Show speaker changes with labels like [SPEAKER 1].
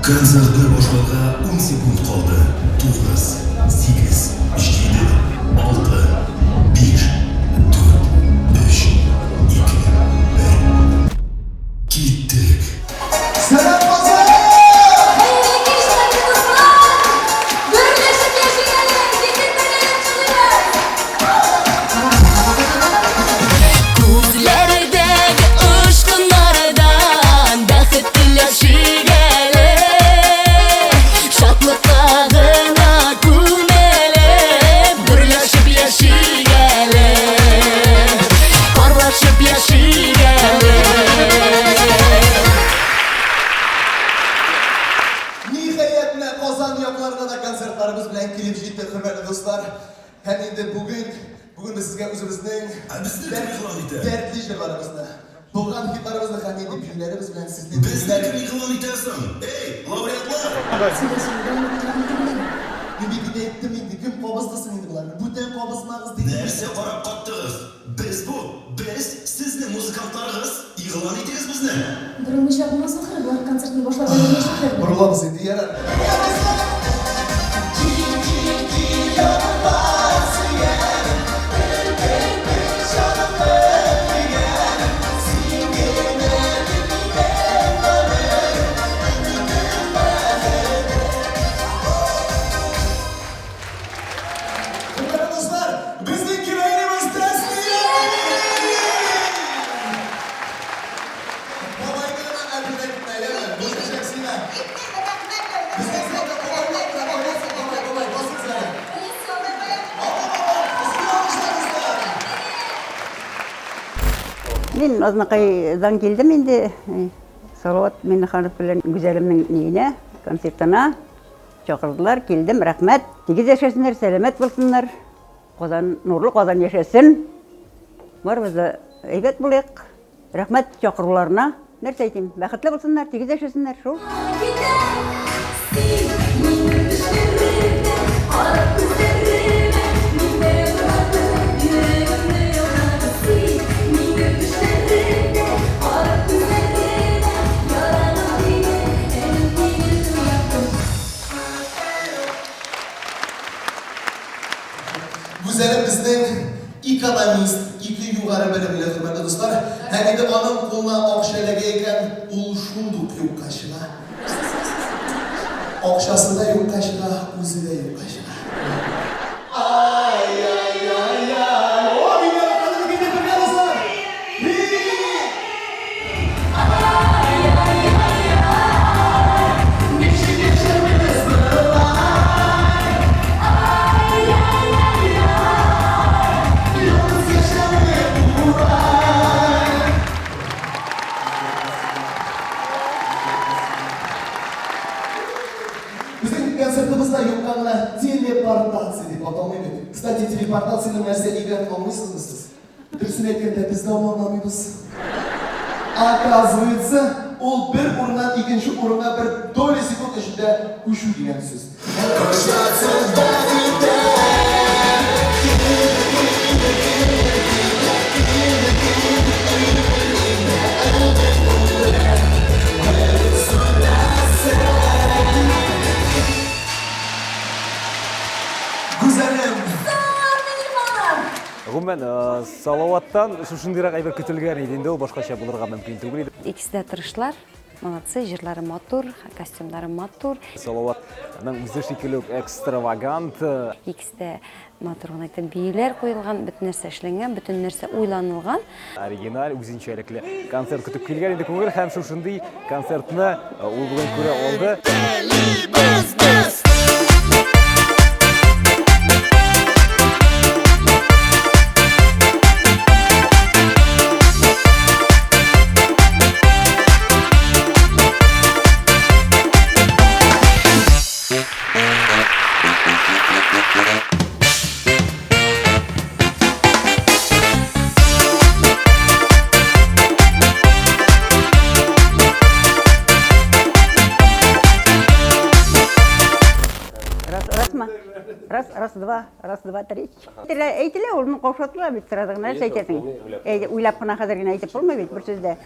[SPEAKER 1] Концертны башларга ун секунд калды. Тугыз, сигез, җиде, алты, биш, дүрт, өч, ике, бер. Киттек!
[SPEAKER 2] Сәлам, Казан!
[SPEAKER 3] Хәерле кич, хөрмәтле дуслар! Берләшеп яшик әле, китеп берләнеп чыгыйбыз!
[SPEAKER 4] Күзләрдәге очкыннардан бәхет теләшик әле. Шатлыкка гына күмелеп, гөрләшеп яшик әле. Парлашып яшик әле.
[SPEAKER 2] Ниһаять, менә Казан якларына да концертларыбыз белән килеп җиттек, хөрмәтле дуслар. Һәм инде бүген, бүген без сезгә үзебезнең
[SPEAKER 1] Ә безне кем игълан итә?
[SPEAKER 2] дәртле җырларыбызны, булган хитларыбызны һәм инде биюләребез белән сезнең
[SPEAKER 1] Безне кем игълан итә соң? Эй, лауреатлар!
[SPEAKER 2] Мин бит инде әйттем инде, кем кабызды соң инде боларны? Бүтән кабызмагыз дидем.
[SPEAKER 1] Нәрсә карап каттыгыз? Без бу, без, сезнең музыкантларыгыз! Игълан итегез безне!
[SPEAKER 3] Борылмыйча булмас ахры, болар концертны башларга ниятли.
[SPEAKER 2] Борылабыз инде, ярар. Хөрмәтле дуслар, безнең героиныбыз Тәслимә! Бабайны гына әбрәк итмә, бу чәчәк сиңа. Безнең залда бабайлар белән бабайсы, бабай, бабай, басыгыз әле. Алла, бабай, сезне алкышларыгыз!
[SPEAKER 5] Мин Азнакайдан килдем инде. Салават Миннеханов белән Гүзәлемнең ниенә, концертына чакырдылар, килдем, рәхмәт. Тигез яшәсеннәр, сәламәт булсыннар. Казан, нурлы Казан яшәсен. Барыбыз да әйбәт булыйк. Рәхмәт чакыруларына. Нәрсә әйтим, бәхетле булсыннар, тигез яшәсеннәр, шул.
[SPEAKER 3] Син минем төшләремдә, карап күзләремә, мине уратып, йөрәгемне яуладың. Син минем төшләремдә, карап күзләремә, яраным дидең, ә мин сине уяттым.
[SPEAKER 2] Гүзәлем безнең экономист, ике югары белемле, хөрмәтле дуслар. Һәм инде аның кулына акча эләгә икән, ул шундук юкка чыга. Акчасы да юкка чыга, үзе дә юкка чыга. Ай-яй-яй-яй! О, минем хәзер китеп бергә, дуслар! Хи! Ничек яшәрбез болай? Ай-яй-яй-яй! Ялгыз яшәүне курай. Безнең концертыбызда юкка гына телепортация дип аталмый бит. Кстати, телепортациянең нәрсә икәнен аңлыйсызмы сез? Дөресен әйткәндә, без дә аны аңламыйбыз. Оказывается, ул бер урыннан икенче урынга бер доля секунд эчендә күчү дигән сүз. Прощаться Гүзәлем!
[SPEAKER 6] Гомумән, Салаваттан шушындыйрак әйбер көтелгән иде инде, ул башкача булырга мөмкин түгел иде.
[SPEAKER 7] Икесе дә тырышлар, молодцы, җырлары матур, костюмнары матур.
[SPEAKER 6] Салаватның үзе шикелле үк экстравагант.
[SPEAKER 7] Икесе дә матур гына итеп биюләр куелган, бөтен нәрсә эшләнгән, бөтен нәрсә уйланылган.
[SPEAKER 6] Оригиналь, үзенчәлекле концерт көтеп килгән иде күңел һәм шушындый концертны ул бүген күрә алды.
[SPEAKER 4] Телибез без!
[SPEAKER 5] Раз, размы? Раз, раз, два, раз, два, три. Әйтелә, әйтелә, ул каушатыла бит сразу гына, нәрсә әйтәсең? Әй, уйлап кына хәзер генә әйтеп булмый бит бер сүздә.